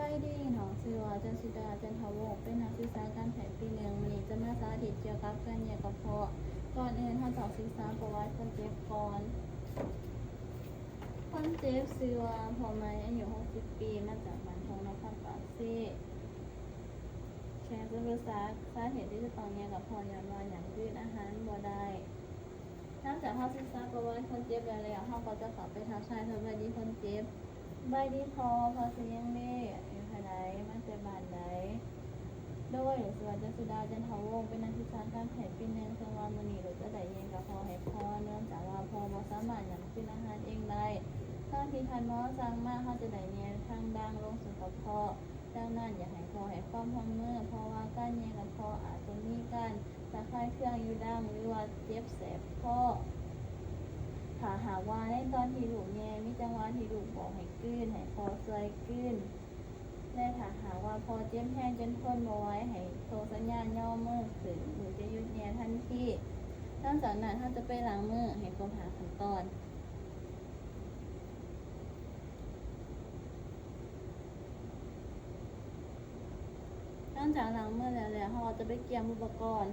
ສະບາຍດີ, ນ້ອງຊື່ວ່າ ຈັນສຸດາ ຈັນທະວົງ ເປັນນັກສຶກສາການແພດປີໜຶ່ງ. ມື້ນີ້ຈະມາສາທິດກ່ຽວກັບການແຍກກະເພາະ. ກ່ອນອື່ນເຮົາຕ້ອງສຶກສາປະຫວັດຄົນເຈັບກ່ອນ. ຄົນເຈັບຊື່ວ່າ ພໍ່ໃໝ່ ອາຍຸຫົກສິບປີ ມາຈາກບ້ານທົ່ງນະຄອນປາກເຊ. ແຂກຈະປຶກສາສາເຫດທີ່ຈະຕ້ອງແຍກກະເພາະ ຍ້ອນວ່າຫຍັງກືນອາຫານບໍ່ໄດ້. ຫຼັງຈາກເຮົາສຶກສາປະຫວັດຄົນເຈັບແລ້ວແລ້ວ, ເຮົາກໍຈະເຂົ້າໄປທັກທາຍສະບາຍດີຄົນເຈັບ. ສະບາຍດີພໍ່, ພໍ່ຊື່ຫຍັງເດ? ອາຍຸເທົ່າໃດ? ມາແຕ່ບ້ານໃດ? ໂດຍ, ຊື່ວ່າ ຈັນສຸດາ ຈັນທະວົງ ເປັນນັກສຶກສາການແພດປີໜຶ່ງ. ເຊິ່ງວ່າມື້ນີ້ລູກຈະໄດ້ແຍກກະເພາະໃຫ້ພໍ່ ເນື່ອງຈາກວ່າພໍ່ບໍ່ສາມາດຫຍັງກິນອາຫານເອງໄດ້. ຕາມທີ່ທ່ານໝໍສັ່ງມາ, ເຮົາຈະໄດ້ແຍກທາງດ່າງລົງສູ່ກະເພາະ. ດັ່ງນັ້ນ ຢາກໃຫ້ພໍ່ໃຫ້ຄວາມຮ່ວມມື, ເພາະວ່າການແຍກກະເພາະອາດຈະມີການ ລະຄາຍເຄືອງຢູ່ດັງ ຫຼືວ່າເຈັບແສບຄໍ. ຖ້າຫາກວ່າໃນຕອນທີ່ລູກແຍ່ ມີຈັງຫວະທີ່ລູກບອກໃຫ້ກືນ, ໃຫ້ພໍ່ຊ່ວຍກືນ ແລະ ຖ້າຫາກວ່າພໍ່ເຈັບແຮງຈົນທົນບໍ່ໄຫວ, ໃຫ້ສົ່ງສັນຍານຍໍມືຂຶ້ນ, ລູກຈະຢຸດແຍ່ທັນທີ. ຫຼັງຈາກນັ້ນ ເຮົາຈະໄປລ້າງມືໃຫ້ຄົບຫ້າຂັ້ນຕອນ. ຫຼັງຈາກລ້າງມືແລ້ວແລ້ວ, ເຮົາກໍຈະໄປກຽມອຸປະກອນ.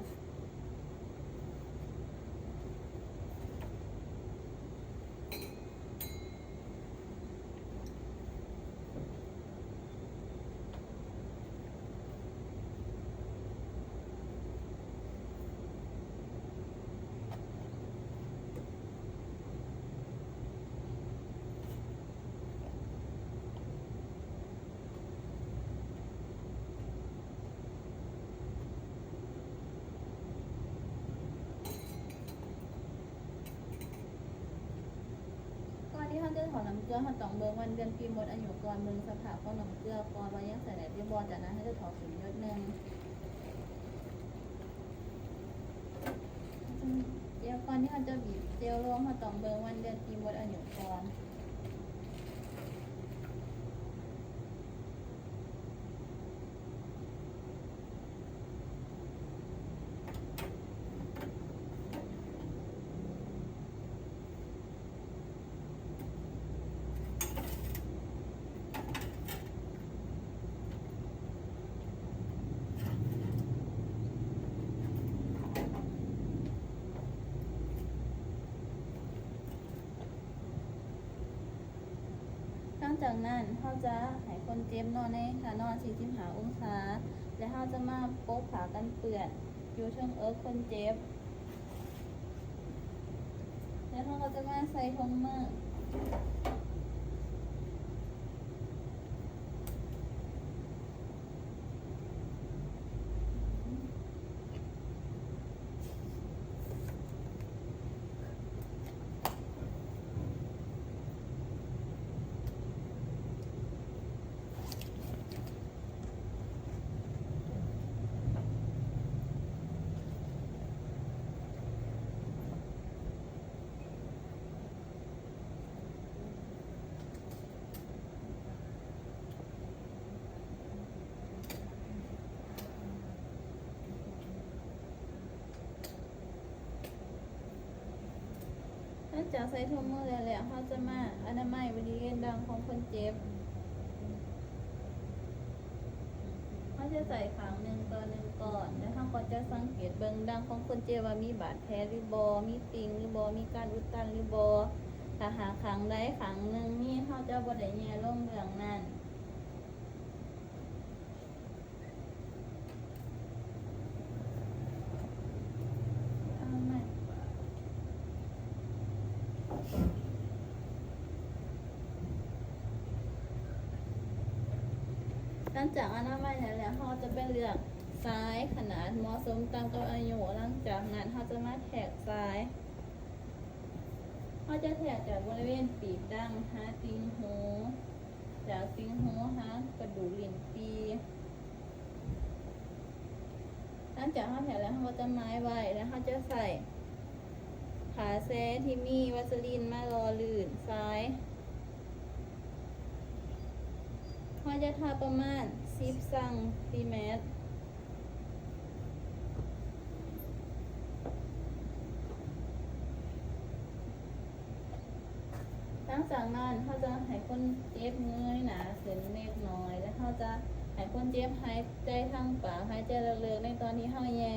ກ່ອນທີ່ເຮົາຈະຖອນນ້ຳເກືອ, ເຮົາຕ້ອງເບິ່ງວັນເດືອນປີໝົດອາຍຸກ່ອນ, ເບິ່ງສະພາບຂອງນ້ຳເກືອກ່ອນວ່າຍັງໃຊ້ໄດ້ຫຼືບໍ່. ຈາກນັ້ນເຮົາຈະຖອນເຂັມຢົດໜຶ່ງ. ດຽວກ່ອນທີ່ເຮົາຈະບີບເຈວລົງ, ເຮົາຕ້ອງເບິ່ງວັນເດືອນປີໝົດອາຍຸກ່ອນ. ຫຼັງຈາກນັ້ນ ເຮົາຈະໃຫ້ຄົນເຈັບນອນໃນທ່ານອນສີ່ສິບຫ້າອົງສາ ແລະ ເຮົາຈະມາປົກຜ້າກັນເປື້ອນຢູ່ເທິງເອິກຄົນເຈັບ ແລະ ເຮົາກໍຈະມາໃສ່ຖົງມື. ຫຼັງຈາກໃສ່ຖົງມືແລ້ວແລ້ວ, ເຮົາຈະມາອະນາໄມບໍລິເວນດັງຂອງຄົນເຈັບ. ເຮົາຈະໃສ່ຂ້າງໜຶ່ງຕໍ່ໜຶ່ງກ່ອນ ແລະ ເຮົາກໍຈະສັງເກດເບິ່ງດັງຂອງຄົນເຈັບວ່າມີບາດແຜຫຼືບໍ່, ມີຕິ່ງຫຼືບໍ່, ມີການອຸດຕັນຫຼືບໍ່. ຖ້າຫາກຂ້າງໃດຂ້າງໜຶ່ງມີ, ເຮົາຈະບໍ່ໄດ້ແຍ່ລົງເລື່ອງນັ້ນ. ຫຼັງຈາກອະນາໄມແລ້ວແລ້ວ, ເຮົາຈະໄປເລືອກຊາຍຂະໜາດເໝາະສົມຕາມກັບອາຍຸ. ຫຼັງຈາກນັ້ນ ເຮົາຈະມາແທກຊາຍ. ເຮົາຈະແທກຈາກບໍລິເວນປີກດັງຫາຕິ່ງຫູ. ຈາກຕິ່ງຫູຫາກະດູກລີ້ນປີ. ຫຼັງຈາກເຮົາແທກແລ້ວ ເຮົາກໍຈະໝາຍໄວ້ ແລ້ວເຮົາຈະໃຊ້ຜ້າແຊທີ່ມີວາສະລີນມາຫຼໍ່ລື່ນຊາຍ. ເຮົາຈະທາປະມານສິບຊັງຕີແມັດ. ຫຼັງຈາກນັ້ນ ເຮົາຈະໃຫ້ຄົນເຈັບເງີຍໜ້າຂຶ້ນເລັກນ້ອຍ ແລະ ເຮົາ ຈະໃຫ້ຄົນເຈັບຫາຍໃຈທາງປາກ, ຫາຍໃຈເລິກໆ ໃນຕອນທີ່ເຮົາແຍ່.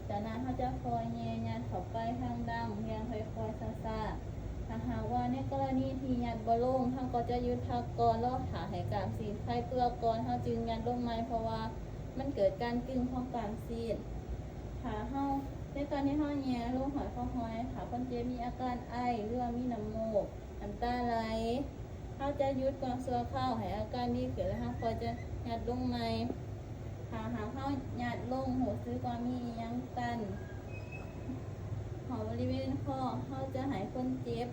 ຈາກນັ້ນເຮົາຈະຄ່ອຍແຍ່ຍັດເຂົ້າໄປທາງດັງຢ່າງຄ່ອຍໆ ຊ້າໆ. ຖ້າຫາກວ່າໃນກໍລະນີທີ່ຍັດບໍ່ລົງ, ເຮົາກໍຈະຢຸດພັກກ່ອນ, ລໍຖ້າໃຫ້ກ້າມຊີ້ນຄາຍຕົວກ່ອນ, ເຮົາຈຶ່ງຍັດລົງໃໝ່, ເພາະວ່າມັນເກີດການຕຶງຂອງກ້າມຊີ້ນ. ຖ້າເຮົາ, ໃນຕອນທີ່ເຮົາແຍ່ລົງຫອຍຄອຫອຍ, ຖ້າຄົນເຈັບມີອາການໄອ ຫຼືວ່າມີນ້ຳມູກ, ນ້ຳຕາໄຫຼ, ເຮົາຈະຢຸດກ່ອນຊົ່ວຄາວໃຫ້ອາການດີຂຶ້ນ ແລ້ວເຮົາຄ່ອຍຈະຍັດລົງໃໝ່. ຖ້າຫາກເຮົາຍັດລົງ ຮູ້ສຶກວ່າມີອີ່ຫຍັງຕັນຮອບບໍລິເວນຄໍ, ເຮົາຈະໃຫ້ຄົນເຈັບ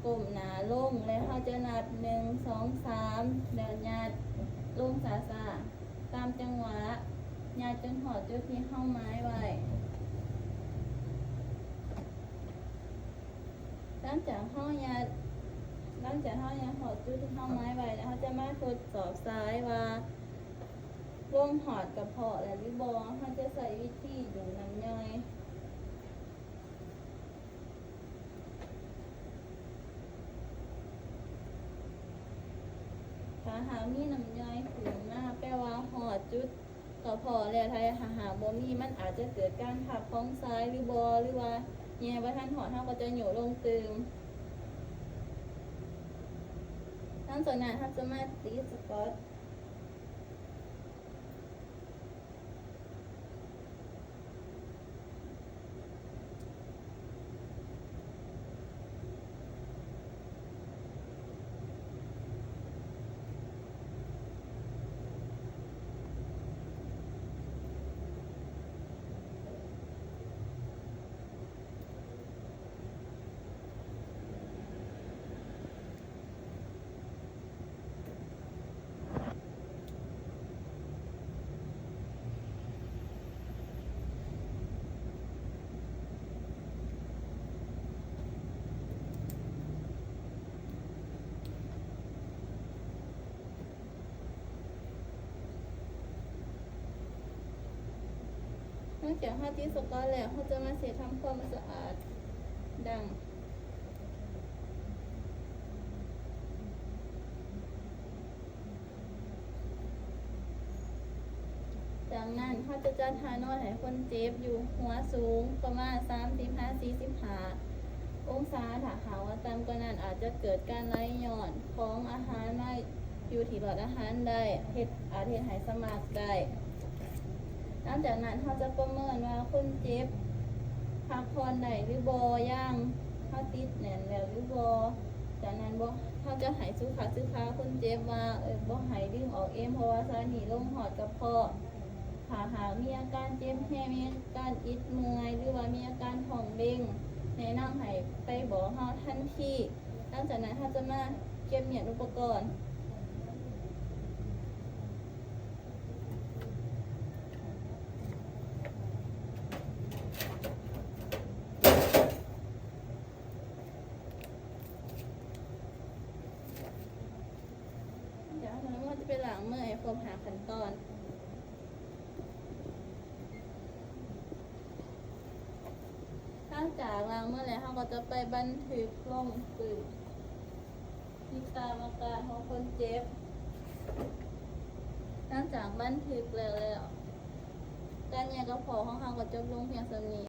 ກົ້ມໜ້າລົງ ແລະ ເຮົາຈະນັບ ໜຶ່ງ ສອງ ສາມ ແລ້ວຍັດລົງຊ້າໆ ຕາມຈັງຫວະ, ຍັດຈົນຮອດຈຸດທີ່ເຮົາໝາຍໄວ້. ຫຼັງຈາກເຮົາຍັດ, ຫຼັງຈາກເຮົາຍັດຮອດຈຸດທີ່ເຮົາໝາຍໄວ້ແລ້ວ, ເຮົາຈະມາທົດສອບສາຍວ່າລົງຮອດກະເພາະແລ້ວຫຼືບໍ່. ເຮົາຈະໃຊ້ວິທີດຶງນ້ຳຍ່ອຍ. ຖ້າຫາກມີນ້ຳຍ່ອຍຂຶ້ນມາ, ແປວ່າຮອດຈຸດ ກະເພາະແລ້ວ. ຖ້າຫາກບໍ່ມີ, ມັນອາດຈະເກີດການທັບຂອງຊາຍຫຼືບໍ່ ຫຼືວ່າແຍ່ບໍ່ທັນຮອດ, ເຮົາກໍຈະໂຍກລົງຕື່ມ. ຫຼັງຈາກນັ້ນເຮົາຈະມາຕິດສະກອດ. ຫຼັງຈາກເຮົາຕິດສະກອດແລ້ວ, ເຮົາຈະມາເຊັດທຳຄວາມສະອາດດັງ. ຈາກນັ້ນເຮົາຈະຈັດທ່ານອນໃຫ້ຄົນເຈັບຢູ່ຫົວສູງປະມານສາມສິບຫາສີ່ສິບຫ້າອົງສາ. ຖ້າຫາກວ່າຕ່ຳກວ່ານັ້ນ ອາດຈະເກີດການໄຫຼຍ້ອນຂອງອາຫານມາຢູ່ທີ່ຫຼອດອາຫານໄດ້, ເຮັດ, ອາດເຮັດໃຫ້ສະໝັກໄດ້. ຫຼັງຈາກນັ້ນເຮົາຈະປະເມີນວ່າຄົນເຈັບພັກຜ່ອນໄດ້ຫຼືບໍ່, ຢາງເຮົາຕິດແໜ້ນແລ້ວຫຼືບໍ່. ຈາກນັ້ນບໍ່, ເຮົາຈະໃຫ້ສຸຂະສຶກສາຄົນເຈັບວ່າ ເອີ ບໍ່ໃຫ້ດຶງອອກເອມ ເພາະວ່າສາຍນີ້ລົງຮອດກະເພາະ. ຖ້າຫາກມີອາການເຈັບແຮງ, ມີອາການອິດເມື່ອຍ ຫຼືວ່າມີອາການທ້ອງເບັງ, ແນະນຳໃຫ້ໄປບອກເຮົາທັນທີ. ຫຼັງຈາກນັ້ນເຮົາຈະມາເກັບມ້ຽນອຸປະກອນ. ດຽວເຮົາຈະໄປລ້າງມືໃຫ້ຄົບຫ້າຂັ້ນຕອນ. ຫຼັງຈາກລ້າງມືແລ້ວ, ເຮົາກໍຈະໄປບັນທຶກລົງປຶ້ມຕິດຕາມອາການຂອງຄົນເຈັບ. ຫຼັງຈາກບັນທຶກແລ້ວ, ການແຍກກະເພາະຂອງເຮົາກໍຈົບລົງພຽງສ່ຳນີ້.